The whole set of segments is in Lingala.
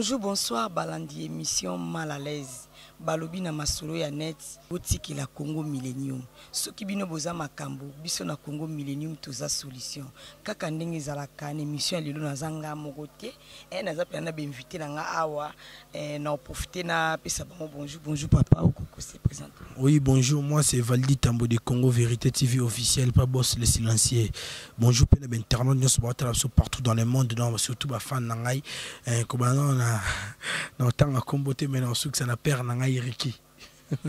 Bonjour, bonsoir, balandi émission Mal à l'aise. Balobi na masolo ya net, botikela Congo Millennium. Soki bino boza makambo, biso na Congo Millennium toza solution. Kaka ndenge ezalaka na émission ya lelo, naza nga moko te. Naza mpenza na bainvité na nga awa. Na profiter na pesa bango bonjour. Bonjour papa, okoko se présenter. Oui, bonjour, moi c'est Valdi Tambo de Congo Vérité TV officiel, pas boss le silencieux. Bonjour pe na ba internautes nyonso baotala biso partout dans le monde, donc surtout ba fan na ngai. Kobanda na otanga kombo te, mais na osukisa na père na ngai Ricky.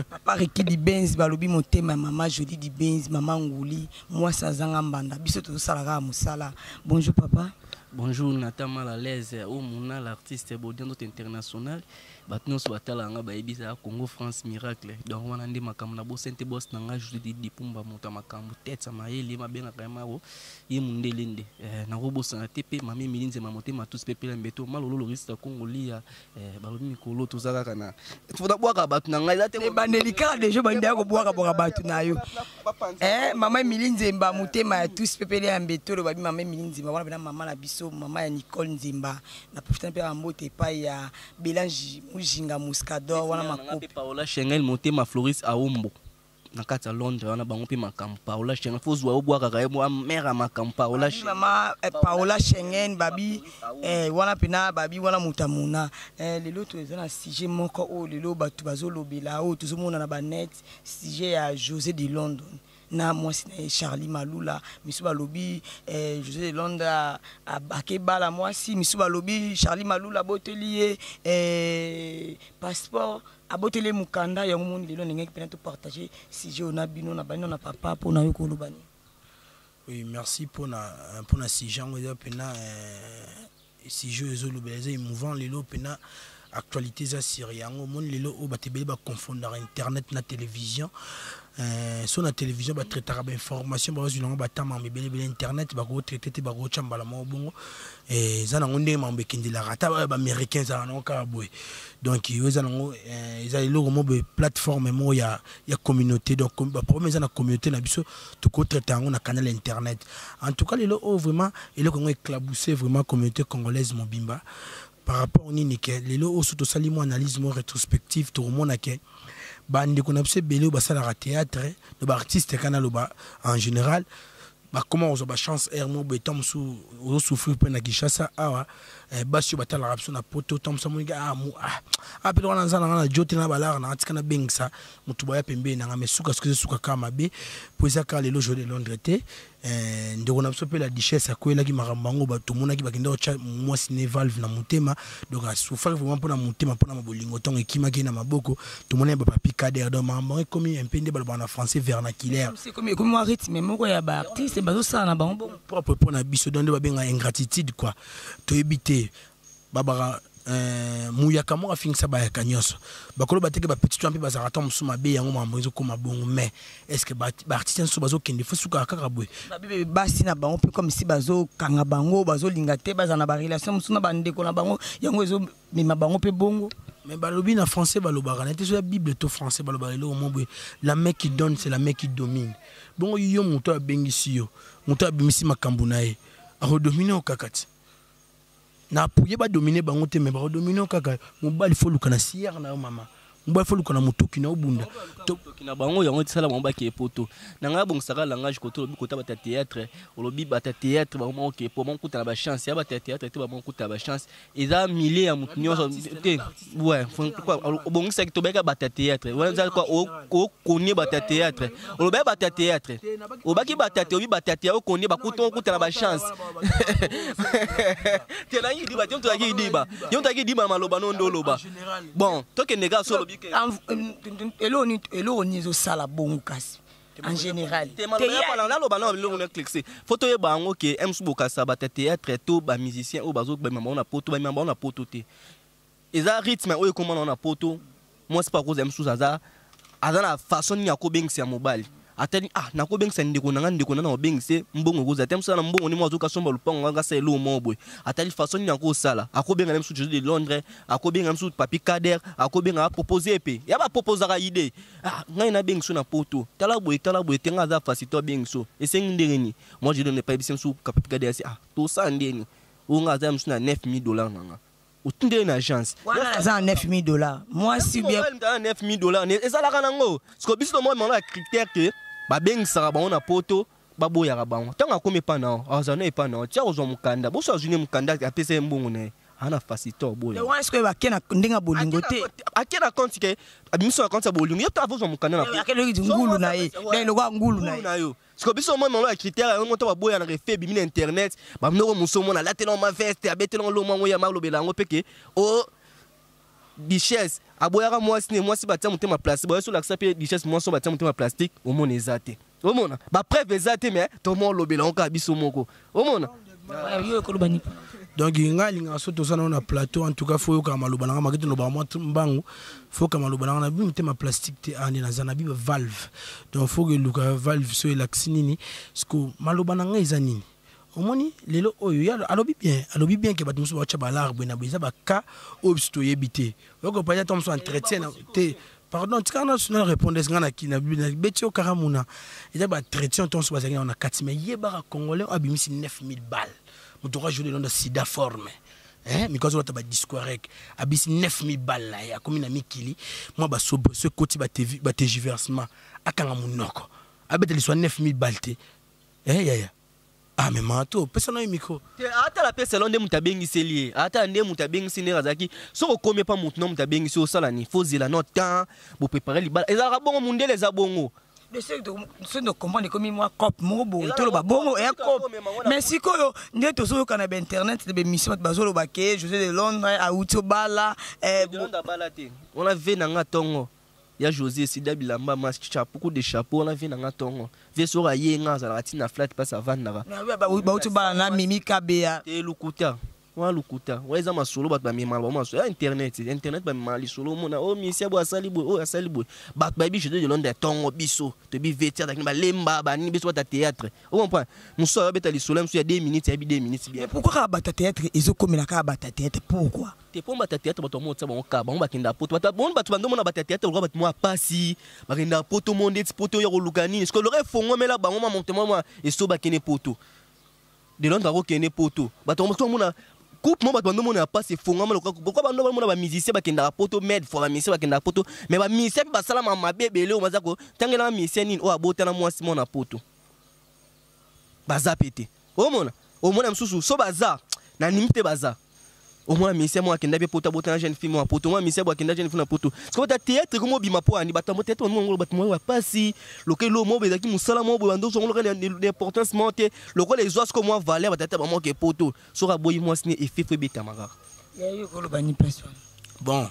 Papa Ricky Dibenz, balobi motema ya mama Jolie Dibenz, mama Nguli, mwasi azanga mbanda, biso tozosala kaka mosala. Bonjour papa. Bonjour Nathan Mal à l'aise, au Muna l'artiste Bodian international. Bato nyonso batala nga bayebisa Congo France miracle. Donc wana nde makambo na bosente boss na nga Judith Dipumba, moto ya makambo, tête ya mayele, mabengaka ye maro ye mundele nde. Nakobosana te mpe mami Emilie Nzema motema tous mpe pela mbeto malolo lorista Congo lia. Balobi mikolo toza kaka na foda bwaka bato na ngai eza te. Ebandeli kaka deja obandi ya kobwaka bwaka bato na yo. Mama Emilie Nzemba motema ya tous pepele ya mbeto, lobabi mama Emilie Nzemba wana pena mama na biso, mama ya Nicole Nzemba. Na profite mpe ya mbote epai ya Belange Mujinga Muscador wana makope. Paola Schengen motema Floris Aombo na kati ya Londres wana bango mpe makambo. Paola Schengen fo zwa obwakaka ye mwa mère ya makambo Paola Schengen. Mama Paola Schengen babi, wana pena babi wana moto amona. Lelo toza na sujet moko oyo lelo bato bazolobela, oyo tozomona na banet, sujet ya José de London na mwasi na ye Charlie Malula. Misu balobi José de Londres akebala mwasi, misu balobi Charlie Malula aboteli ye passeport, aboteli ye mokanda. Yango moni lelo ndengeki mpena topartage sujet oyo na bino na bino na papa mpona yo koloba nini. Oui, merci mpona sujet yango. Eza mpena sujet oyo ezolobela, eza émouvant. Lelo mpena actualité eza sur yango. Omoni lelo oyo bato ebele baconfondaka internet na télévision. So na télévision batraitaka bainformation, bazwi nango batama ebele ebele. Internet bakotraite te, bakotya mbala moko bongo. Eza nango ndenge makambo ekendelaka, ata oyo baaméricain ezalaka nango kaka boye. Donc oyo eza nango, eza eloko moko boye, plateforme moko ya communauté. Donc baproblème eza na communauté na biso, tokotraite yango na canal internet. En tout cas lelo oyo vraiment eloko yango éclaboussé vraiment communauté congolaise mobimba. Par rapport nini ke lelo oyo, so tosali mwa analyse mwa rétrospective, tokomona ke bandeko na biso ebele oyo basalaka théâtre no, baartiste kana loba en général, bakoma kozwa bachance aire moko boye. Ntango mosusu ozosouffrir mpe na Kinshasa awa, basi oyo batalaka biso na poto, ntango mosusu amoniki mpe wana naza nanga na jo te na balara nanga, tika nabengisa motu baya pembeni nanga. Mais suka soki ezosuka kaka mabe, mpo eza kaka lelo José de Londres te. Ndeko na biso mpe la Duchesse akwelaki makambo yango. Tomonaki bakenda kotya mwasi ne valve na motema, donc asouffraki vraiment mpona motema, mpona mabolingo ntango ekimaki ye na maboko. Tomoni bapapi Kader. Donc makambo yango ekomi mpe nde balobaka na français vernaculaire. Ekomi mwa rythme moko ya baartiste bazosala na bango bongo. Propre mpona biso, donc nde babenga ingratitude quoi. Toyebi te, babaka muyaka moko afingisa bayaka nyonso. Bakolo bateke bapetit wana mpe bazalaka ta mosusu mabe. Yango makambo ezokóma bongo. Mais est ce que baartiste nyonso bazokende fo sukaka kaka boye? Babibe basi na bango mpe comme si bazokanga bango, bazolinga te bazala na barelation mosusu na bandeko na bango, yango ezomema bango mpe bongo. Mais balobi na français, balobaka na te so ya Bible to français, balobaka eloko mo boye: la main qui donne, c'est la main qui domine. Bongo yo moto abengisi yo, moto abimisi makambo na ye, akodomine yo kaka ti na apuye badomine bango te. Me bakodomine kaka. Mobali fo luka na siere na yo, mama mobali fo luka na motoki na obunda. Motoki na bango, yango etisala bango bakee poto. Na ngai abongisaka langage kote olobi kota bato ya théâtre, olobi bato ya théâtre bango moko ke po bango kuta na bachance ya bato ya théâtre te, bango kuta na bachance. Eza milieu ya motu nyonso te. Ouais, obongisaki tobayaka bato ya théâtre wana eza kwa okonie bato ya théâtre, olobaki bato ya théâtre, obaki bato ya te, obi bato ya théâtre okonie bakuta okuta na bachance te. Nangi idiba te, yo tozalaki idiba, yo tozalaki idiba na maloba no nde oloba. Bon, tokende kaka so olobi. Eloko nini ezosala bongo kasi en général? Naloba na biloko na clixe, fo toyeba yango ke mosu bokasa bato ya théâtre to bamusicien oyo bazobema bango na poto, bamema bango na poto te. Eza rythme oyo ekóma nango na poto. Mwasi mpe akozala mosusu aza na façon nini akobengisa ya mobali. Atali: ah, nakobengisa ndeko na nga, ndeko na nakobengisa mbongo ekozala te. Mosala na mbongo nini, azoka somba lupango, nga asala eloko moko boye. Atali façon nini akosala, akobenga na mosusu José de Londres, akobenga mosusu Papi Kader, akobenga, apropose mpe ya baproposaka idée: ah, ngai nabengi so na poto, tala boye, tala boye te, ngai aza facilité, abengi so esengi ndenge nini. Moi je donne pas, yebisi mosusu Papi Kader asi: ah, tosala ndeni oyo, ngai aza mosusu na 9000 dollars na nga. Otindeli na agence. Wana aza na 9000 $, mwasi bien. Na 9000 $ ezalaka nango. Siko biso tomona bango na critère ke babengisaka bango na poto, baboyaka bango. Ntango akomi epa na yo, azala na epa na yo, tia kozwa mokanda. Boso azwi ne mokanda, apesa ye mbongo na ye, aza na facilité oboya. Wana sikoyo bake na ndenge ya bolingo te. Ake na compte ke abimisi na compte ya bolingo, ye to avozwa mokanda na ake loki ngulu na ye, donc lokola ngulu na ye yo. Siko biso omona bango ya critère yango moto baboya na refe ebimi na internet. Baminoko mosu omona alatelango ma veste, abetelango lomo yango ya malobela yango mpe ke o Duchesse aboyaka mwasi ne mwasi batia motema plastique. Boya so olakisa mpe Duchesse mwasi oyo batia motema plastique, omona eza te, omona bapreuve eza te, mais toma olobela yango kaka biso moko, omona. Yo ekoloba nini? Donc ngai alingaka so toza nao na plateau, en tout cas faut yokaka maloba nanga maki, tolobaka mwa mbangu. Faut ka maloba nanga na bi motema plastique te. Ande naza na bi valve, donc faut eluka valve so elakisi nini. Siko maloba na ngai eza nini? Omoni lelo oyo ya alobi bien, alobi bien ke bato mosusu baotya balare boye na boye. Eza baka oyo biso toyebi te. Oyoka ta mosusu entretien te. Pardon, tika na répondre. Nga na beti yo kaka muna eza baentretien to mosusu bazalaki nango na kati. Mais yebaka, Congolais oyo abimisi 9000 balles, moto oka jour elonda sida forme miko azolata badisco rek, abisi 9000 balles na ye, akomi na mikili, mwa basobre so ekoti batergiversement, akanga monoko, abeta liswa 9000 balles te. Yaya, ah, mais mato opesa na ye micro. Te, atala mpe selon nde moto abengiseli ye, atala nde moto abengisi, ndenge azalaki. Soki okomi epa motu na moto abengisi, osala nini? Faut zela no temps boprépare libala. Ezalaka bongo, mundele eza bongo. Soki tocomprendre, ekomi mwa cope moko boye, toloba bongo eya cope. Mais sikoyo nde tozoyoka na bainternet, na baémission, bato bazoloba ke José de Londres auti obala. Abala te. Wana ve na nga ntongo ya José esida bilamba, masque, chapeau, coup de chapeau. Wana ve na nga ntongo ve soki aye nga azalaka ntina flat mpasi avandaka. Bauti obala na Mimi Kabeya. Te, lukuta wana, lukuta wana. Eza masolo bato bamemaka bango masolo ya internet. Internet bamemaka lisolo, omona oyo misia boye asali boye, oyo asali boye. Bato bayebi José de Londres ya ntongo. Biso toyebi veti azalaki na balemba banini. Biso bata théâtre, ocomprendre, mosusu ayobeta lisolo ya mosusu ya 2 minutes, ayebi 2 minutes bien. Pourquoi kaka bato ya théâtre ezokomela kaka bato ya théâtre? Pourquoi? Te, mpo bato ya théâtre, bato bango otia bango kaka, bango bakenda poto. Bato bango, bato bandomona bato ya théâtre lokola bato mwa pasi, bakenda poto mo ndeti poto ya koluka nini. Sikoyo loka efongomela bango mwa moto mwa eso bakende poto. De Londres akokende poto, bato bango omona coupe mo, bato bandomona ya pasi efongama lokola pourquoi bando bamona bamusicien bakendaka poto. Med fois bamusicien bakendaka poto, mais bamusicien mpe basalama mabe ebele oyo baza kotangelaka. Musicien nini oyo abotana mwasi mwana poto? Baza pe te. Omona, omona mosusu so baza na nimi te. Baza omona musicien moko akenda mpe poto, abotana jeune fille moko poto. Omona musicien bo akenda jeune fille na poto. Sikoyo bata théâtre komo obima mpo ani bato yango théâtre bango bato moko bapasi lokola elo moko ezalaki mosala moko boye, bando ozongo lokola na importance moko te, lokola ezwa sikoyo mwa valeur. Batata bamoke poto soki aboyi mwasi ne efe fo ebetama kaka. Yo koloba ni place wana? Bon,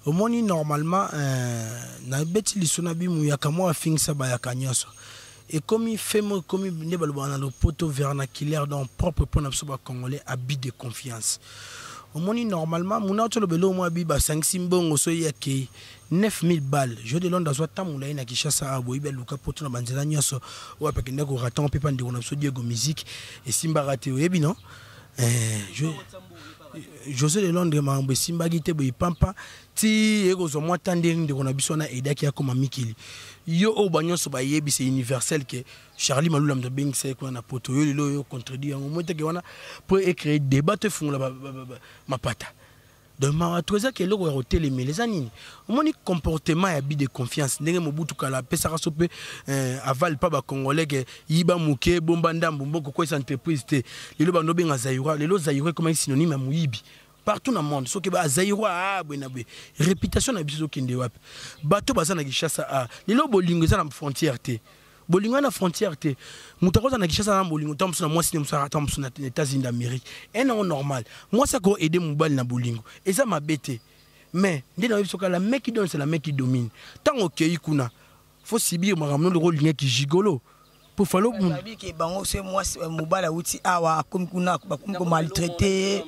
omoni, normalement nabeti liso na bimu yaka mwa afingisa bayaka nyonso. Ekomi fe moko, ekomi nde balobaka na lopoto vernaculaire, donc propre mpo na biso bacongolais, abus de confiance. Omoni, normalement muna oti oloba eloko moko abi basangisi mbongo so ye akei 9000 balles. Jeu de Londres azwa ntango molai na Kinshasa awa, boyebi, aluka poto na banzela nyonso oyo apakende koratango mpe pa ndeko na biso Diego Musique esimbaka te. Oyebi non, José de Londres makambo esimbaki te boye pampa ti ekozwa mwa ta ndenge ndeko na biso wana edaki akoma mikili. Yo oyo banyonso bayebi, c'est universel ke Charlie Malula moto abengisa ye kuna na poto. Yo lelo oyo contredit yango, moi teke wana mpo ecréer débat to efungola mapata. Donc mawa to ezaki eloko ya kotelemela eza nini? Omoni comportement ya abus de confiance, ndenge Mobutu kala apesaka so mpe aval mpa bacongolais ke yiba moke, bomba ndambu, mboko kokwesa entreprise te. Lelo bando obenga Zaïrois, lelo Zaïrois ekomaki synonyme ya moyibi partout na monde. Soki ba Zaïrois, ah, boye na boye, réputation na biso ezokende wapi? Bato baza na Kinshasa, ah, lelo bolingo eza na frontière te, bolingo na frontière te. Moto akoza na Kinshasa na bolingo ntango mosusu na mwasi ne mosusu, ata mosusu na États-Unis d'Amérique. Enango normal, mwasi ako aide mobali na bolingo, eza mabe te. Mais nde nayebi soki la main qui donne, c'est la main qui domine. Ntango okei kuna, faut subir makambo no loko olingaki gigolo po falo. Babi ke bango se mwasi mobali awuti awa, akomi kuna, bakomi komaltraite.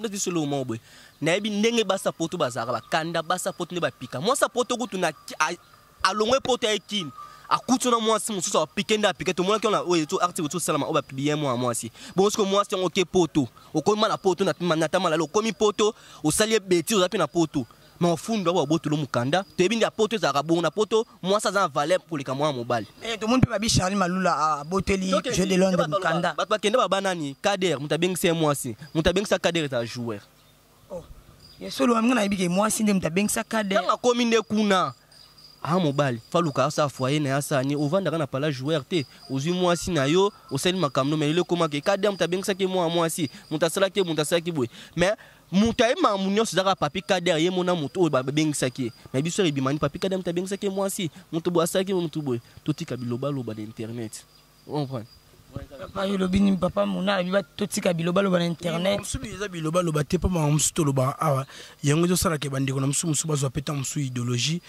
Biso eloko moko boye nayebi ndenge basa poto bazalaka, bakanda basa poto nde bapika mwasi poto kutu na alongwe poto ya ekini, akuti na mwasi mosusu, apike nde apike. Tomonaki wana oyo to article tosalama oyo bapublie mwana mwasi bongo. Soki mwasi yango oke poto, okomi ma na poto na tamala, okomi poto, osali ye beti, oza mpe na poto, ma ofundo abo babotolo mokanda. Toyebi nde ya poto ezalaka bongo. Na poto mwasi aza na valeur koleka mwana mobali. Tomoni mpe babi Charlie Malula aboteli Jeu de Londres mokanda. Bato bakende baba nani, Kader moto abengisa ye mwasi, moto abengisa Kader ezala joueur. Ya solo, nga nayebi ke mwasi nde moto abengisa Kader. Ntango akomi nde kuna, aa mobali faluka asala foyer na ye, asala nini, ovandaka na pala joueur te, ozwi mwasi na yo, osali makambo no. Mais lelo ekomaka Kader moto abengisaki mwana mwasi, moto asalaki ye, moto asalaki boye. Mais moto aye makambo nyonso ezaka Papi Kader ye mona moto oyo babengisaki ye. Mais biso ebimani Papi Kader moto abengisaki ye mwasi, moto boye asalaki moto boye. Totika bilobaloba na internet, comprendre? Papa, yo olobi nini? Papa Mona alobi totika bilobaloba na internet. Mosusu eza bilobaloba te, mpo makambo mosusu tolobaka awa, yango ezosalaka bandeko na mosusu mosusu bazwa mpe ntango mosusu idéologie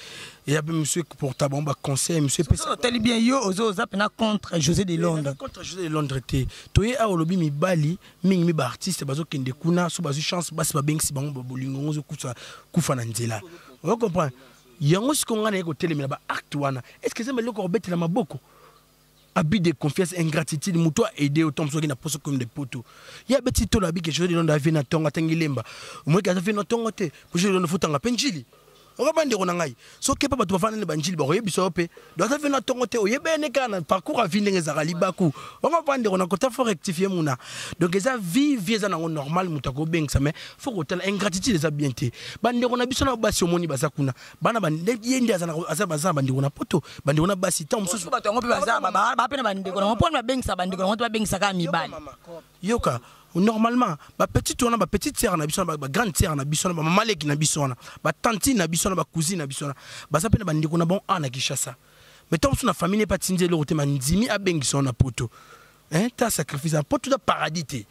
eya mpe mosusu eporta bango baconseil mosusu epesa. Otali bien, yo oza mpena contre José de Londres? Contre José de Londres te. Toye awa, olobi mibali mingi mi baartiste bazokende kuna, so bazwi chance, basi babengisi bango, bolingo yango ezokufa kufa na nzela, ocomprendre yango. Sikoyo ngai naye kotelemela baacte wana. Est ce que eza eloko kobetela maboko? Abus de confiance, ingratitude. Moto aide yo ntango soki na poso komi de poto, ye abeti tolo, abiki José de Londres avie na ntongo, atangi lemba, omoki aza vie na ntongo te. Po José de Londres fotanga mpe njili oka bandeko na ngai, soki mpe bato bafanda nde banjili bakoyebisa yo mpe. Donc aza vie na ntongo te, oyebene kaka na parcours ya vie ndenge ezalaka libaku onga bandeko na kota, faut rectifier muna. Donc eza vie, vie eza nango normal, moto akobengisa, mais faut kotala ingratitude eza bien te. Bandeko na biso na basi, omoni baza kuna, bana ye nde aza, baza na bandeko na poto, bandeko na basi ntango mosusu. Bato yango mpe baza bape na bandeko nango, mpona babengisa bandeko nango te, babengisa kaka mibali. Yoka, normalement bapetite wana, bapetite sœur na biso wana, bagrande sœur na biso wana, bamama leki na biso wana, batantine na biso wana, bacousine na biso wana, baza mpe na bandeko na bango awa na Kinshasa. Mais ntango mosusu na famille nepa atindi eloko te, mandimi abengisa wana na poto, ta sacrifice na poto eza paradis te.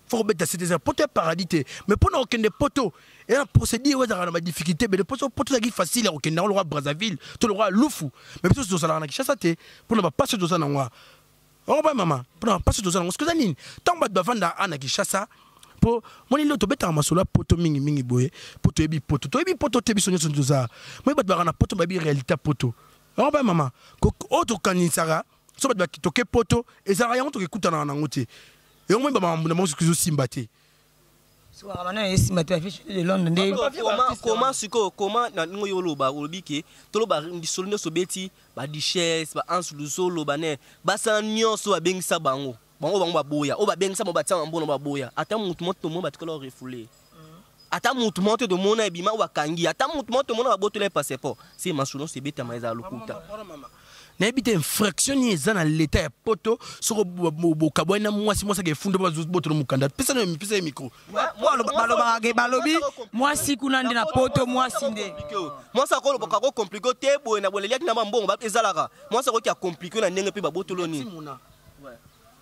Faut kobeta sete, eza poto ya paradis te. Mais mpona kokende poto, eza na procédure oyo ezalaka na badifficulté ebele. Poto poto ezalaki facile ya kokende yango lokwa Brazzaville to lokwa Lufu, mais biso tozalaka na Kinshasa te mpona bapasi oyo toza nango awa. Okoba mama, mpona bapasi toza nango. Soki eza nini, ntango bato bavanda a na Kinshasa, mpo moni lelo tobetaka masolo ya poto mingimingi boye, mpo toyebi poto, toyebi poto te. Biso nyonso toza moi, bato baka na poto bayebi réalité ya poto. Okoba mama, oyo tokanisaka so bato toke poto ezalaka yango, tokekutanaka nango te. Yango moi bamakambo na bango soki ezosimba te. Esimba te, bafi de Londres nde. Comment sikoyo, comment na ndenge oyo oloba, olobi ke toloba lisolo nyonso, obeti baduchesse, baanse luzolo, bane basala nyonso, babengisa bango, bango baboya, oyo babengisa bango, batia bambono, baboya. Ata mutu moko tomona batikala refoulé, ata mutu moko te tomona ebima oyo bakangi, ata mutu moko tomona babotola ye passeport. Se masolo nyonso ebetama ezala lokuta. Nayebi te infraction nini eza na leta ya poto. Soki bokabwani na mwasi, mwasi ake efunda, botola mokanda. Pesa na pesa ye micro. Balobaka ke balobi mwasi kuna nde na poto, mwasi nde. Mwasi akolobaka akocompliquer te boye na boye, eliaki na bambongo ezalaka, mwasi akoki acompliquer na ndenge mpe babotolo nini.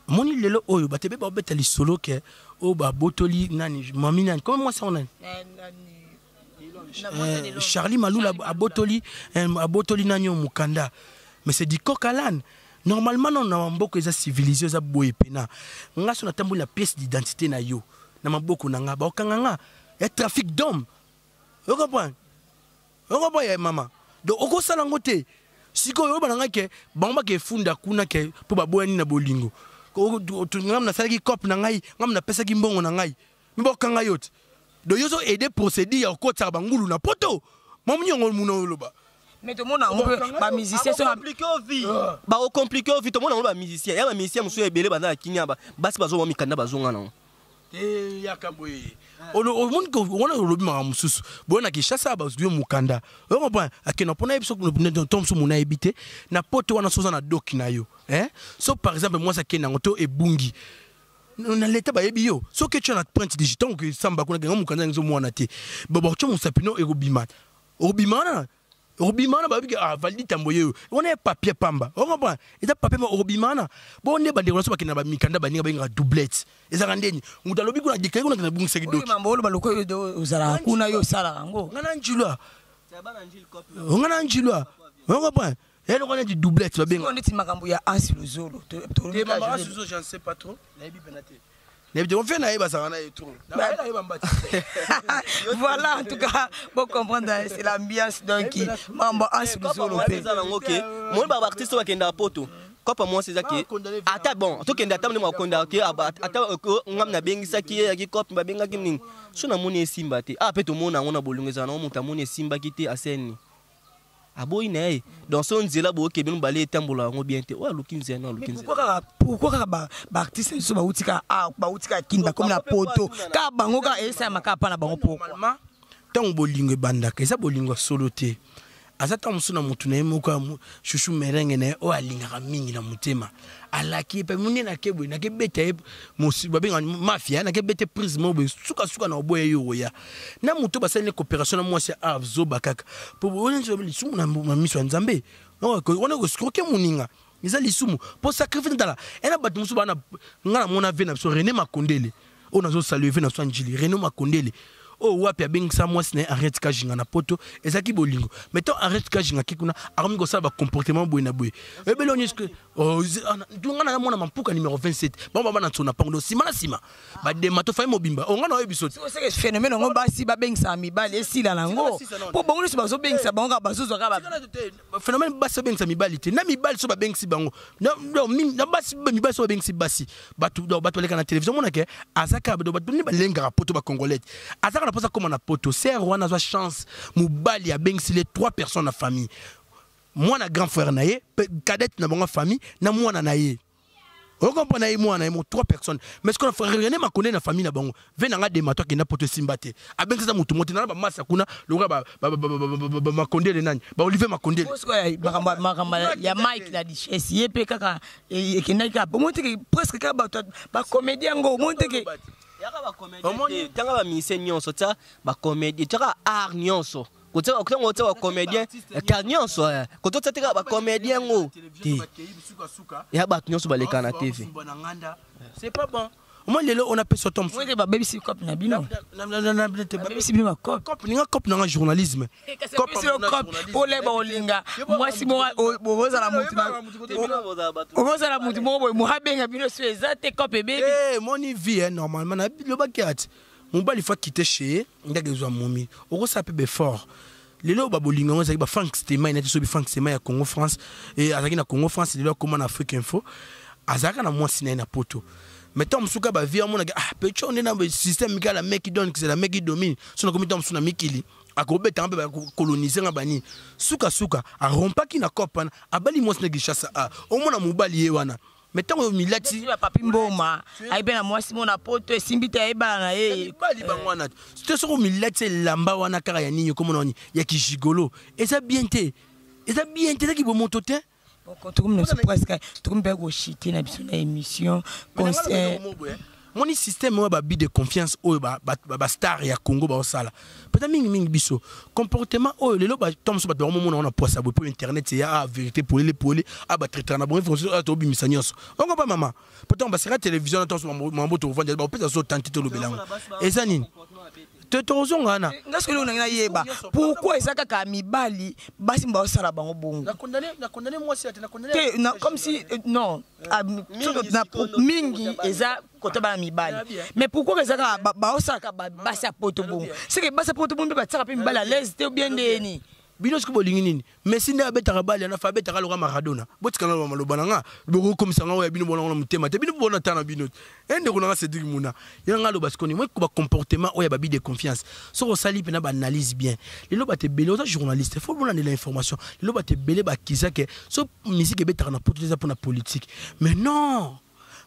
Moni lelo oyo bato ebe babeta lisolo ke oyo babotoli nani, mami nani, komi mwasi yango nani, Charlie Malula, abotoli, abotoli nani oyo mokanda. Mais c'est du coq à l'âne. Normalement non, na mboka eza civilisé, eza boye pena nga so natamboli na pièce d'identité na yo na maboko na nga, baokanga nga ya trafic d'homme. Ocomprendre? Ocomprendre ya mama? Donc okosala yango te. Sikoyo oyeba na ngai ke bango bake efunda kuna ke mpo baboyani na bolingo, ngam nasalaki cope na ngai, ngam napesaki mbongo na ngai, me bakokanga yo te. Donc yo ozo aider procédure ya kokotisaka bangulu na poto. Mwa nyongo muna oloba. Mais tomona yango mpe bamusicien so. Bakocompliquer yo vie. Tomona yango bamusicien ya bamusicien mosusu ebele baza na kinia, basi bazomwa mikanda, bazonga nango. Te, yaka boye, omoni wana olobi makambo mosusu boye. Na Kinshasa bazwi yo mokanda, ocomprendre, akenda mpona yebi to mosusu mona yebi te na poto wana. So oza na doki na yo, so par exemple mwasi akende yango to ebungi na leta, bayebi yo. Soki otya na empreinte digitale, okesamba kuna kenga mokanda yango ezomwana te, bakotya mosapi no, ekobima, okobima wana, okobima wana, bayebi ke ah, Valdi Tambo ye oyo. Wana ya papier pamba, ocomprendre, eza papier pamba, okobima wana. Bo nde bandeko na so bakende na bamikanda, baninga babengaka doublette, ezalaka ndeni moto alobi kuna déclaré kuna kende bungisaki doki. Mambo oloba lokola ozalaka kuna, yo osalaka yango. Nga na njilwa, nga na njilwa, ocomprendre, eloko neti doublette babenga. Neti makambo ya Ansi Luzolo. J'en sais pas trop, nayebi pena te, nayebi te, ofe naye bazalaka na ye trop, nayeba mbati. Voilà, en tout cas bon, comprendre, c'est l'ambiance. Donc mambo Ansi Luzolo mpe eza nango ke moni baartiste oyo bakendaka poto, kopa mwasi eza ke ata bon, tokende ata ndenge bakondaka ke ata ngam nabengisaki ye, yaki cope, babengaki nini, so namoni esimba te. Ah, mpe tomona yango na bolingo ezala nango, moto amoni esimbaki te, aseni aboyi na ye. Donc so nzela boyoke bino bale etambola yango bien te, oyo aluki nzela na aluki nzela. Pourquoi kaka baartiste biso bauti kaka, bauti kaka Kini, bakomi na poto, kaka bango kaka esalama kaka mpa na bango? Pourquoi? Ntango bolingo ebandaka, eza bolingo ya solo te. Aza ntango mosusu na motu na ye moko ya chouchou merengue na ye oyo alingaka mingi na motema. Alaki ye mpe moni nake boye, nake beta ye babenga mafia, nake bete prise moko boye, suka suka na oboya ye oya. Na moto basali ne coopération na mwasi ya zoba kaka. Po oyo nso lisumu na miso ya Nzambe. Wana ko escroquer moninga. Eza lisumu po sacrifice tala. Ena bato mosusu bana nga na mona ve na biso René Makondele. Oyo nazo saluer ve na biso Njili René Makondele. Oyo wapi abengisa mwasi na ye Henriette Kajinga na poto, ezalaki bolingo. Mais tant Henriette Kajinga ki kuna akomi kosala ba comportement boye na boye. Ebele onye que oh, nga na mona mampuka numéro 27. Bango baba na tsona pango sima na sima. Ba demato fayi mobimba. Oh nga na oyebi biso. C'est phénomène ngo basi babengisa mibali esila nango. Po bango nyonso bazobengisa bango kaka bazozwa kaka phénomène basi babengisa mibali te na mibali so babengisi bango na basi mibali so babengisi basi bato bato baleka na télévision monake aza kaka bato nde balengaka poto bacongolais aza kaka na mposa akóma na poto ser wana azwa chance mobali abengisi les trois personnes na famille mwana grand frère na ye cadette na bango famille na mwana na ye okomprendre ye mwana ye mo trois personnes. Mais ce qu'on a fait, René Makone na famille na bango ve nanga demato akenda poto esimba te, abengisa motu mote na bamasa kuna lokola Makondele nani, ba Olivier Makondele. Makambo ya Mike la Duchesse, ye mpe kaka ekendaki kaka omoni teke presque kaka bato bacomédie yango, omoni teke tanga bamusicien nyonso, tia bacomédie, tiaka art nyonso, kotango otia bacomédien ka nyonso, koto otia teka bacomédien ngo te, ya bato nyonso baleka na TV. C'est pas bon. Moi lelo on appelle ça tom. Moi babebisi cop na bino. Babebisi bino ba cop. Ninga cop na journalisme. Cop cop oleba olinga. Mwasi moko bozala mutu na okozala mutu moko boye moabenga bino so eza te cop ebebi. Eh moni vie normalement na lobaki ati. Mobali faut quitter chez ndenge ezwa momi. Okosala pe befort. Lelo babolinga ngo ezalaki ba Frank Stema, inati sobi Frank Stema ya Congo France et azalaki na Congo France, lelo akoma na Afrique Info. Azalaka na mwasi na ye na poto. Mais tant mosuka ba vie amona ah pecho on est dans le système mika la mec qui donne, c'est la mec qui domine. Sono komi tant mosuka na mikili akobeta mpe bakolonize nga bani. Suka suka arompaki na cop wana, abali mwasi na Kinshasa, ah omona mobali ye wana. Mais tant milati papi mboma ayibe na mwasi mona poto esimbi te ayebana na ye. Mibali bango wana. Te soko milati elamba wana kaka ya nini komona wani ya kijigolo. Eza bien te. Eza bien te ki bomoto te. Bon, tokomi na presque tokomi mpe koshite na biso na émission conseil. Moni système oyo ba but de confiance oyo ba star ya Congo ba osala. Peut-être mingi mingi biso comportement oyo lelo ba tom so ba ba mona ona poisa bo internet ya vérité pour les pour les a ba traiter na bon fonction to bimisa nyonso. Ongo ba mama. Peut-être ba sera télévision na tom so mambo to vendre ba pesa so tenter to lobelango. Eza nini? Te tozonga na. Nga soki na yeba pourquoi eza kaka mibali basi ba osala bango bongo. Na condamner, na condamner moi si na condamner. Te na comme si non mingi eza kota bana mibali. Mais pourquoi eza kaka ba osala basi ya poto bongo? C'est que basi ya poto bongo ba tsaka pe mibali à l'aise te ou bien ndeni. Bino soki bolingi nini? Messi nde abetaka bale na fa abetaka loka Maradona. Botika na maloba na nga, bokokomisa nga oyo bino bona na motema te. Bino bona tana bino. Ende kuna nga Cédric Muna. Ya nga loba sikoni moi ko ba comportement oyo ba bi de confiance. Soko sali pe na ba analyse bien. Lelo ba te belé oza journaliste, faut bona de l'information. Lelo ba te belé ba kizake so musique ebetaka na poto eza pona politique. Mais non.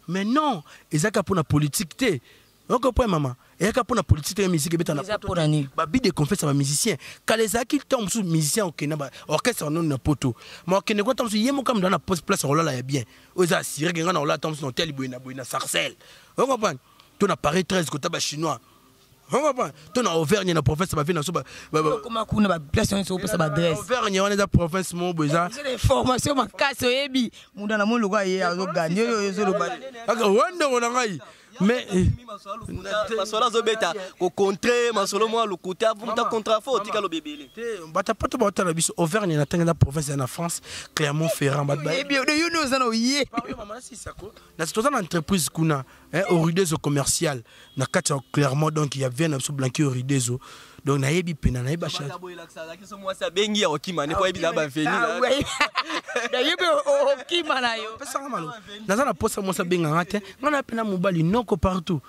Mais non, ezaka pona politique te. Oko point maman. Eyaka pona politique te musique ebeta na poto. Ba bi de confiance ba musicien. Kala ezalaki ntango mosusu musicien okende ba orchestre non na poto. Ma okende kwa ntango mosusu ye moko amda na poste place rolala ya bien. Oyo eza assuré ke nga na rolala ntango mosusu na hôtel boye na boye na Sarcelles. Oko comprendre? To na Paris 13 kota ba chinois. Oko comprendre? To na Auvergne na province ba vie na so ba koma kuna ba place nyonso opesa ba adresse. Auvergne wana eza province moko boye eza. Eza information makasi oyebi. Muda na moluka ye azo gagner oyo ezoloba. Aka wanda na ngai. Mais masolo azobeta kocontre masolo mwa lokuta muta contrat fo otika lobebele bato poto baotala biso Auvergne na ntango eza province ya na France Clermont-Ferrand bato bayebi yo nde oza na oye na toza na entreprise kuna Oridezo commercial na kati ya Clermont, donc ya vient na biso Blanqui Oridezo, donc nayebi pena nayebi mwasi abengi ya okima ne po ayebi na baveni nayebi okima na yo pesanga malo naza na posa mwasi abenganga te nga na pena mobali noko partout.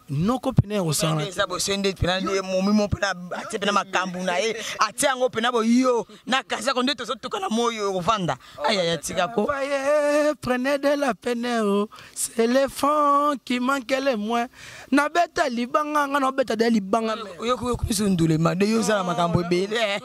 Noko pene ya kosangana eza boso nde pena nde momi mo pena atie pena makambo na ye, atie yango pena boyo na kazako nde tozotoka na moyo ovanda. Ayaya, tika ko. Voyez, prenez de la peine, oh. C'est l'enfant qui manque le moins. Nabeta libanga, nga nabeta de libanga. Oyoki ndulema nde yo ozala makambo ebele.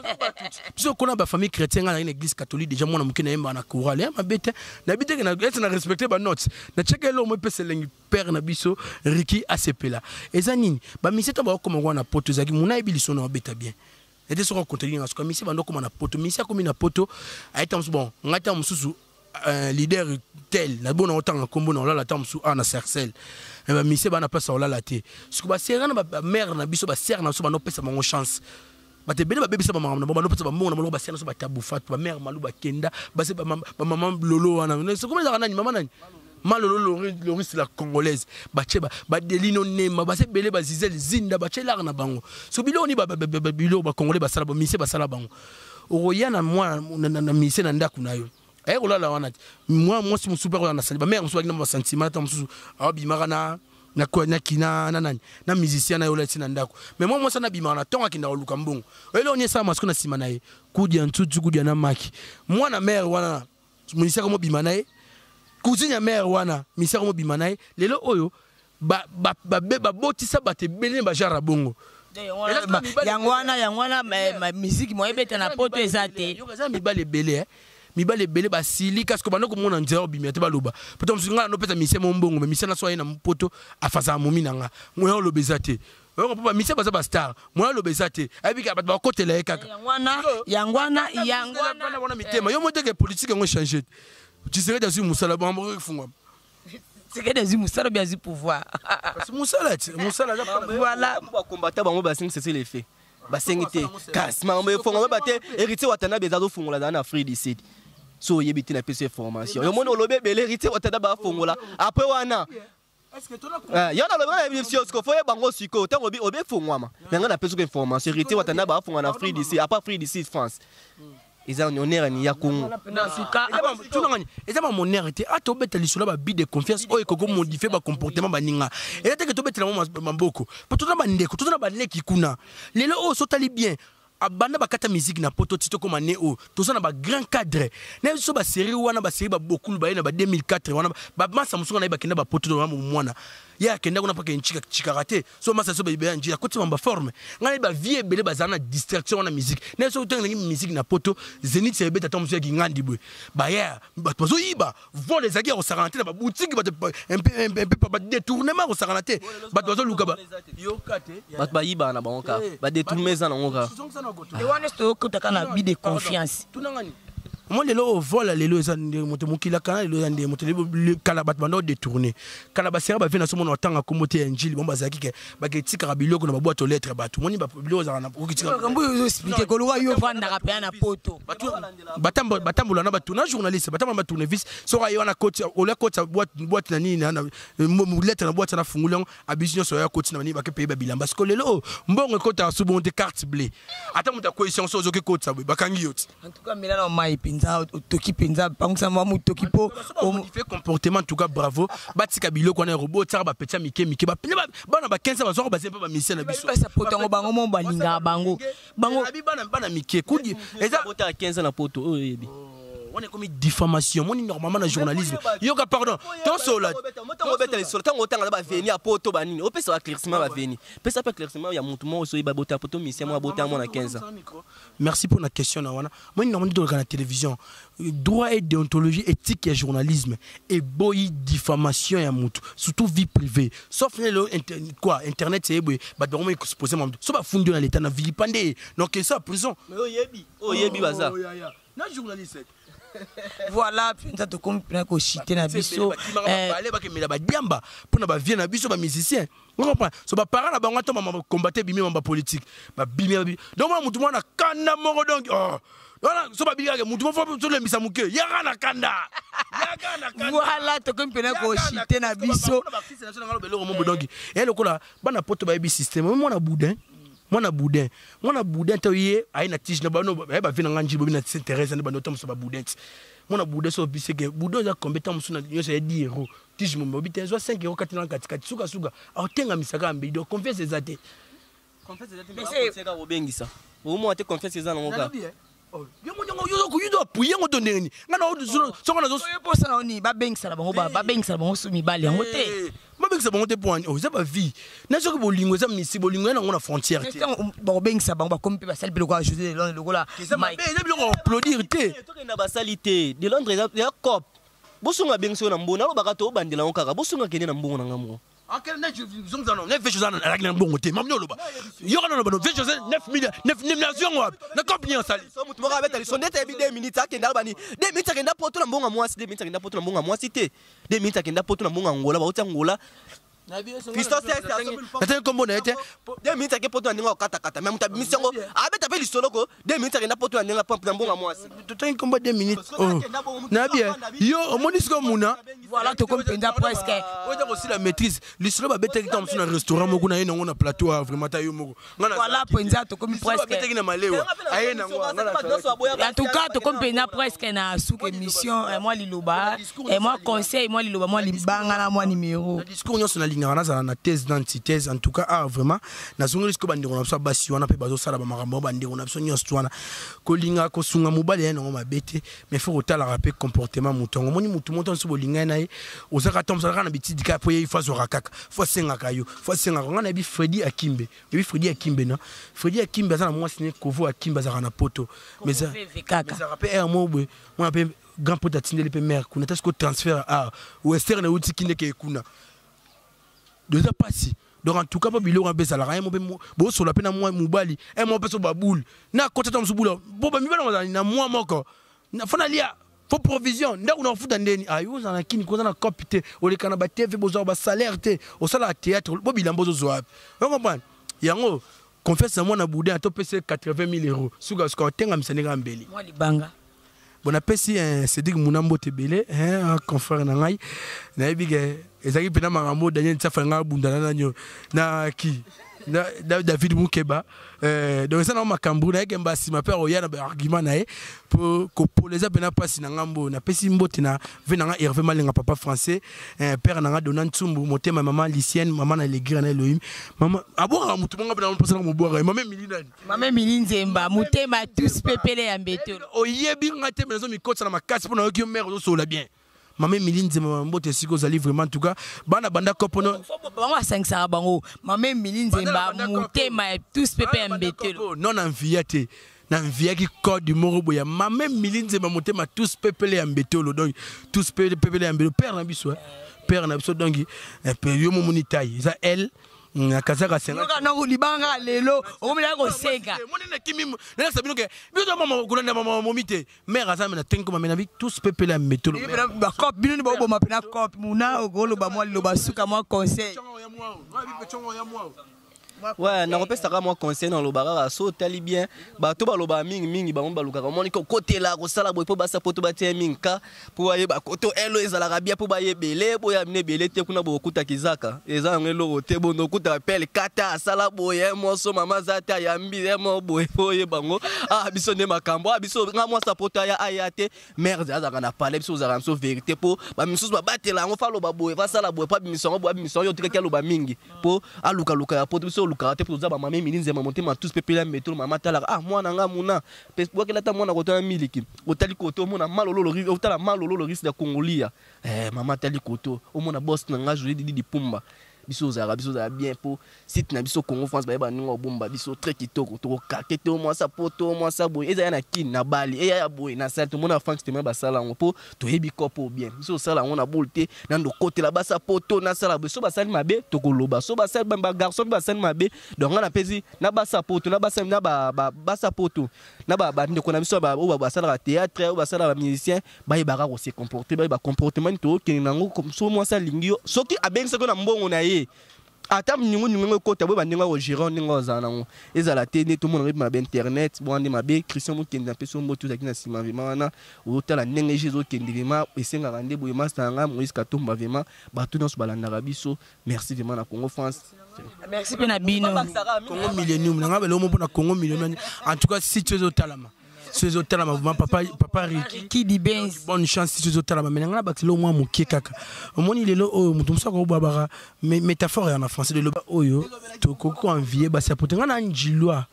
Biso kona ba famille chrétienne, nga na église catholique déjà, mwana moke nayemba na chorale ya mabe te. Nayebi te ke ete na respecte ba notes. Na cheke eloko mo epesa elengi père na biso Riki asepela. Eza nini? Ba musiciens to bakokoma wana na poto, ezalaki mona ayebi lisono abeta bien. Ete soki akontredire nga, soki musicien bando okoma na poto, musicien akomi na poto, ayeta mosusu, bon, ngai ta mosusu leader tel nabona otanga nkombo na olala ta mosusu a na Sarcelles, mais bamusiciens bana place ya olala te. Soki basere na bamare na biso, basere na biso bando opesa bango chance, bato ebele babebisa bamakambo na bango, bandopesa bambongo na bango, basere na biso batabu fatu, bamare malu bakenda base bamama lolo wana. Sokomi ezalaka nani, mama nani, malolo Loris la congolaise, batie badelino nema, base ebele, bazizel zinda, batie lare na bango. So biloko ni biloko bacongolais basala, bamusiciens basala bango. Okoya na mwana na musicien na ndako na yo, aye kolala wana te. Mwa mwasi mosusu mpe akolala na sali, bamare mosusu bakina basentiment, ata mosusu awabimaka na kina na nani na musicien na ye olati na ndako. Mais mwa mwasi wana abimaka na ntongo, akendaka koluka mbongo. Eloko ni esalama siko na nsima na ye, kudia ntutu kudia na maki, mwana mare wana musicien akomobima na ye, cousine ya mare wana musicien akomobima na ye. Lelo oyo babotisa bato ebele na bajare ya bongo. Yango wana musique mo ebeta na poto eza te. Yoka, eza mibali ebele, eh. Mibali ebele basili kasi kobanda komona nzela obimia te. Baloba poto mosusu, ngai nanopesa musicien mo mbongo, mais musicien naso aye na poto, afasaka momi na nga. Moya oloba eza te. Oyoka, mpo bamusiciens baza bastar, moya oloba eza te. Ayebi kaka bato bakotela ye kaka. Yango wana, yango wana, yango wana. Wana wana mitema yo mo teke politique yango échange te. Tshisekedi azwi mosala, bango efungwama. Tshisekedi azwi mosala obi azwi pouvoir? Kasi mosala ti mosala aza. Voilà. Bakombata bango basengi cessez le feu, basengi te, kasi makambo efongama ba te. Héritier Watanabe eza azofungola, azala na Afrique du Sud. So oyebi te, napesi information. Yo moni olobi ebele. Héritier Watanabe afongola après wana. Yo nalobi nga na biso siko fo yeba ngo sikoyo. Ntango obi obi efongwama na ngai, napesi ko information. Héritier Watanabe afongola na Afrique du Sud, après Afrique du Sud, France. Eza honneur ni ya Congo. Tunangani, eza bamonere te. Ata obeta lisolo ya babi de confiance oyo ekoki modifie bacomportement baninga, eza teke tobetela mo maboko, po toza bandeko, toza na baleki kuna. Lelo oyo sotali bien, abanda bakata musique na poto ti tokóma ne oyo, toza na bagrand cadre na biso. Basérie wana, basérie babokulu baye na ba 2004 wana, bamasa mosusu na ye bakenda bapoto wana. Mwana ye akenda kuna mpaka cikaka te. So masa so beya njila akoti mamba forme. Ngai nayebi bavie ebele bazala na distraction wana musique na so. Otangi musique na poto, Zénith ebeta ntango mosusu yaki ngandi boye, baya bato bazoyiba, vol ezalaki ya kosakana te na baboutique, bato mpe badétournement ya kosakana te, bato bazoluka yoka te. Bato bayibaka na bango kaka, badétournement eza nango kaka. Wana esi tokotaka na bi de confiance. Tunangani mo lelo oyo vola, lelo eza ndenge moto mokili akana, lelo eza ndenge moto kala bato banda odétourne kala. Basera bavie na so mona otanga kombo te ya njili bango bazalaki ke baketikaka biloko na baboîte aux lettres. Bato moni biloko ezalaka na okitika. Makambo oyo ozoexplike koluka, yo ovandaka mpenza na poto. Batambola na bato na journaliste, batambola na batournevis. Soki aye wana koti, olia koti boîte na nini na lettre na boîte na funguli yango, abisi nyonso ya koti na banini, bakepeye babilamba. Siko lelo oyo mbongo ekotaka su bongo te, carte bleue, ata moto akweyisi yango, so ozoki kotisa boye, bakangi yo ti. En tout cas, mela na mai mpenza, otoki mpenza, pangisa mwa motoki mpo. Modifier comportement. En tout cas, bravo. Batika biloko wana robot, tiaka bapetits ya mike mike, bana ba 15 bazwaka, baze mpe bamusiciens na biso. Basapoto yango, bango mo balingaka bango bango. Abi bana mike kudi eza. Bota ya 15 na poto oyo oyebi. Wana ekomi diffamation. Moni, normalement na journalisme, yoka, pardon, tosola. Ntango obeta lisolo, ntango otanga na baveni ya poto banini, opesa baéclaircissement baveni, pesa mpe éclaircissement ya motu moko soki babota poto, musicien moko abota mwana 15 ans. Merci pour la question na wana. Moni, normalement toleka na télévision, droit et déontologie éthique ya journalisme eboyi diffamation ya motu, surtout vie privée, sauf lelo quoi, internet eyeboye, bato bango exposé mamutu. So bafundi yo na l'état na vilipande, donc esa prison. Mais oyebi, oyebi baza. Oh, ya, ya. Na journaliste. Voilà, mpenza tokomi mpena koshite na biso. Bale bakemela badiamba mpona bavie na biso bamusicien, ocomprend? So baparent na bango ata mama combattre bimi mamba politique babimi babi. Donc mwana mutu mwana kanda moko, donc oh wana so babiki kaka mutu moko tolembisa moke, yaka na kanda, yaka na kanda. Voilà, tokomi mpena koshite na biso. Eloko mobo, donc eya lokola bana poto bayebi système. Mwana boudin, mwana boudin, mwana boudin te, ye aye na tige na bano, aye bavie na nga njili bobi na Saint Thérèse nde bando otambusa baboudin ti mwana boudin. So biseke boudin eza combien? Ntango mosusu nyonso ya 10 euro. Tige mombe obi te, zwa 5 euro kati na katikati, sukasuka aotengamisaka ya mbeli. Donc confiance eza te. Confiance eza te, omona te, confiance eza nango kaka. Yango yango yo appuye yango to ndenge nini? Nga na songo nazo Posa na oni babengisana bango, babengisana bango so mibali yango te. Babengisa bango te mpo wani eza bavie na soki bolingo eza misi, bolingo ya nango na frontière te. Bakobengisa bango, bakomi mpe basali mpe lokola José de Londres, lokola Eza mabe, eza biloko applaudir te. Tokenda basali te de Londres, eza cop. Bosunga, abengisi yo na mbongo, nalobaka to obandela yango kaka, bosunga, kende na mbongo na nga moko. Azalaki na mbongo te. Mamni oloba, yoka nano bano ve José 9 millions, 9 millions yango wapi na compagnie asali? So motu moko abeta liso ndete yebi 2 minutes, akenda alobani 2 minutes, akenda poto na mbongo ya mwasi. 2 minutes akenda poto na mbongo ya mwasi te. 2 minutes akenda poto na mbongo ya Ngola, bauti ya Ngola. Nataki nkombo na ye te. 2 minutes ake poto na ndenge akatakata, mais moto abimisi yango, abeta mpe lisolo ko 2 minutes akenda poto na ndenge na mbongo ya mwasi. Totangi nkombo 2 minutes nayebi yo omoni sikoyo muna. Voilà, tokomi mpenza presque. Oyo eza kosila maîtrise lisolo babetaki ntango mosusu na restaurant moko na ye nango na plateau a vraiment ta yo moko. Voilà, mpenza tokomi presque. Babetaki na malewa aye nango. En tout cas, tokomi mpenza presque na suka émission. Mwa liloba, mwa conseil, mwa liloba, mwa libanga na mwa numéro. Discours nyonso nalingaka nazala na thèse na antithèse. En tout cas, ah, vraiment nazongeli sikoyo bandeko na biso ya basi wana mpe bazosala bamakambo oyo. Bandeko na biso nyonso wana, kolinga kosunga mobali ya nango mabe te, mais faut kotalaka mpe comportement moto yango. Omoni motu moto nyonso bolingai na ye, ozalaka ta mosalaka na bitidi kaka mpo ye fo azwaka kaka, fo asengaka yo, fo asengaka. Ngai nayebi Fredi Akimbe, oyebi Fredi Akimbe? Na Fredi Akimbe aza na mwasi ne Kovo Akimbe, azalaka na poto, mais ezalaka mpe aire moko boye, mwana mpe grand pote atindeli mpe mare kuna ta sikoyo transfert a western euti kindeke kuna, eza mpasi. Donc en tout cas, mpo biloko mpe ezalaka ye mo mpe bosola mpe na mwa mobali e mo mpe so babule na kota ta mosu bula po bamibali bazali na mwa moko fo nalia, fo provision ndako na kofuta ndeni. Ayo ozala na kini koza na cope te, oleka na batv, bozwaka basalaire te, osalaka théâtre bo bilamba ozozwa wapi? Ocomprendre yango? Confiance na mwana boudin, ata opesi 80 000 euros, sukasuka otengamisa ndenge ya mbeli. Mwa libanga. Bon, napesi Cédric Muna mbote ebele, confrère na ngai. Nayebi ke ezalaki mpena makambo Daniel Nsafa ngai abundana nani na ki na David Mukeba. Donc eza nango makambo nayeke mbasima mpe akoya na baargument na ye mpo kopola. Eza mpena mpasi na ngambo. Napesi mbote na ve na nga Hervé Malenga, papa français, père na nga Dona Ntsumbu, motema mama Lucienne, mama na Legira na Elohim, mama abwakaka motu monga mpe na mposa na mobwaka ye, mama Emili nani. Mama Emili Nzemba, motema tous pepele ya mbetolo. Oyebi nga te, me nazo mikotisa na makasi mpo nayoki yo mare ozosola bien. Mama Emili Nzemba, mbote esika ozali. Vraiment, en tout cas, bana banda kopono. Bango basangisaka bango, mama Emili Nzemba, motema ya tous pepe ya mbetolo. Non, na mvia te, na mviaki code moko boye ya mama Emili Nzemba, motema tous pepele ya mbetolo. Donc tous pepele ya mbetolo, père na biso, père na biso. Donc yo momoni tai eza l na kazaka. Senga nango libanga lelo okomela kosenga. Monene nayebisa bino ke biso mama kolanda mama momi te, mare aza me na tengi koma me na bi tous pepele ya mbetolo. Bacop bino nde baoboma mpena cop. Muna okoloba mwa liloba suka, mwa conseil. Ouais, nakopesaka mwa conseil, naloba kaka so otali bien, bato balobaka mingimingi, bango balukaka omoni kokotela kosala boye mpo basa poto batia mingi ka mpo bayeba koto elo ezalaka bien, mpo bayebele boya bino ebele te kuna bokokutaka ezaka eza yango eloko te. Bondo okutaka pele kata asala boye moso mama aza te, ayambi ye mo boye mpo oyeba yango. Ah, biso nde makambo. Ah, biso nga mwasi poto aya aya te, merde azalaka na palais, biso ozalaka biso vérité mpo bamisusu babatela yango, fa aloba boye, fasala boye mpo abimisa yango boye, abimisa yango yo otikaki aloba mingi mpo alukaluka ya poto. Biso olukaka te mpo toza bamama Emili Nzemba, motema tous mpe pela metolo. Mama talaka, ah, mwana nga muna bwakela ata mwana kotala miliki, otali koto omona malololo, otala malololo risque ya kongolia. Eh, mama atali koto omona boss na nga Joli Didi Dipumba. Biso ozalaka, biso ozala bien mpo site na biso Congo France bayeba ndenge obomba biso très kitoko. Tokokake te mwasa poto mwasa boye ezala na Kini na Bali eya ya boye na sali tomona Frank Tema basala yango mpo toyebi kopo bien. Biso osala yango na boule te, nando kotela basa poto nasala boye. So basali mabe tokoloba, so basali bagarçon mpe basali mabe. Donc nga napesi na basa poto na basa na basa poto na bandeko na biso oyo basalaka théâtre, oyo basalaka bamusicien, bayebaka kose comporter, bayeba comportement nini tokokende nango. So mwasi alingi yo, soki abengisaki yo na mbongo na ye, ata ningo ningo ekota boye, bandenge akogérer ndenge ozala nango ezala te nde tomona ngo mabe internet bonga nde mabe. Christian Mokende, napesi yo mbote, ozalaki na nsima vraiment wana ozotala ndenge je ezokende. Vraiment esengaka nde boye. Master na ngai Moïse Katomba, vraiment bato nyonso balandaka biso, merci vraiment na Congo France. Merci mpe na bino. Congo Millennium na ngai, beloko mpo na Congo Millennium. En tout cas, site ezotalama. So ezotalama vraiment, papa, papa Riki. Qui dit Benz. Bonne chance. Si ezotalama, mais nanga na bakisi mwa moke kaka. Omoni lelo oyo moto mosusu akobwabaka métaphore ya na français leloba oyo tokoki koenvie basi ya poto. Nga na njilwa,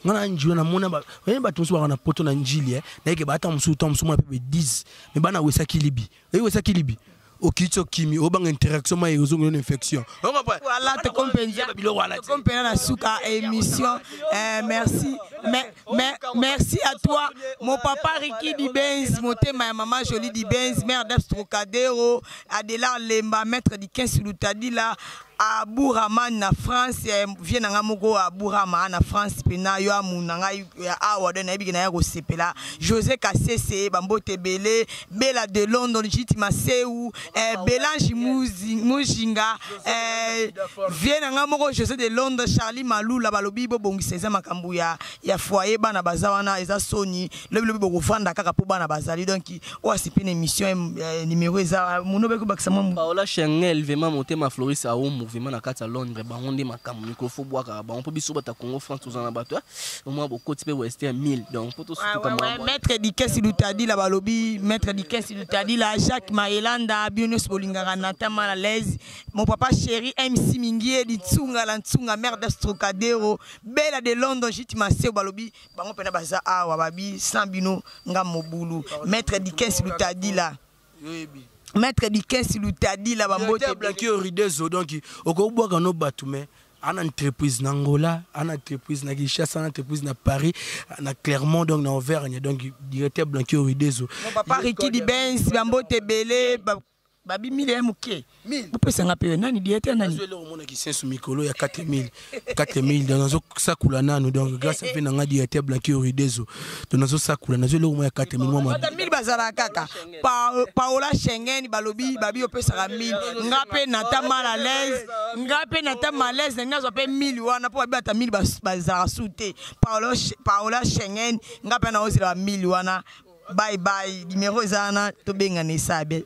nga na njilwa, namona oyebi bato mosusu baka na poto na njili, nayeke baata mosusu ta mosusu mona mpe be 10 me bana wesaki libi, oyebi wesaki libi, okiti okimi, obanga interaction ma ezongeli na infection. Voilà, biloko wana. Tokompena na suka émission. Merci, mais, merci à toi, mon papa Ricky Dibens, motema ya mama Jolie Dibens, mère d'Abs Trocadero, Adela Lemba, maître Dikens Lutadila, Abourama na France, vie na nga moko Abourama na France pena yo amuna ngai ya awa de nayebi ke na ya kosepela. José Kasese, bambote ebele, Bela de London, Jiti Maseu, Belange Mujinga, vie na nga moko José de Londres, Charlie Malula, balobi bobongisa, eza makambo ya foyer, bana baza wana, eza soni, lobi lobi bokovanda kaka mpo bana bazali. Donc oyo asipi na émission, numéro eza mono beko bakisa mwa. Paola Chengel, vraiment motema Floris Aomo, vraiment na kati ya Londres, bango nde makambo, micro fo bwakaka bango mpo biso bata Congo France toza na bato omwa bokoti mpe Western 1000, donc mpo tosutuka. Maître Dikesi Lutadila, balobi maître Dikesi Lutadila, Jacques Maelanda, bino nyonso bolingaka Natan mal à l'aise, mon papa chéri MC Mingie Ditsunga la Ntsunga, mère d'Astrocadero, Bella de London, Jiti Maseo, balobi bango mpena baza awa, babi sans bino nga mobulu. Maître Dikesi Lutadila, maître Dikesi Lutadila, bambote. Blanki Oridezo, donc okobwaka no bato, mais ana entreprise na Angola, ana entreprise na Kinshasa, ana entreprise na Paris, na Clermont, donc na Auvergne, donc directeur Blanki Oridezo. Mon papa Ricky Dibens, bambote ebele, babi mile ya moke bopesanga mpe nani, directeur nani? Nazwi eloko omonaki sensu mikolo ya 4000, 4000, donc nazosakula nanu, donc grâce mpe na nga directeur Blanki Oridezo, donc nazosakula, nazwi eloko moko ya 4000 mwa. Bata 1000 bazalaka kaka. Paola Schengen, balobi babi opesaka 1000, nga mpe nata mal à l'aise, nga mpe nata mal à l'aise, ndenge nazwa mpe 1000 wana mpo babi bata 1000 bazalaka su te. Paola Schengen, nga mpe naozela ba 1000 wana. Bye bye, numéro eza wana, tobengana esa bien.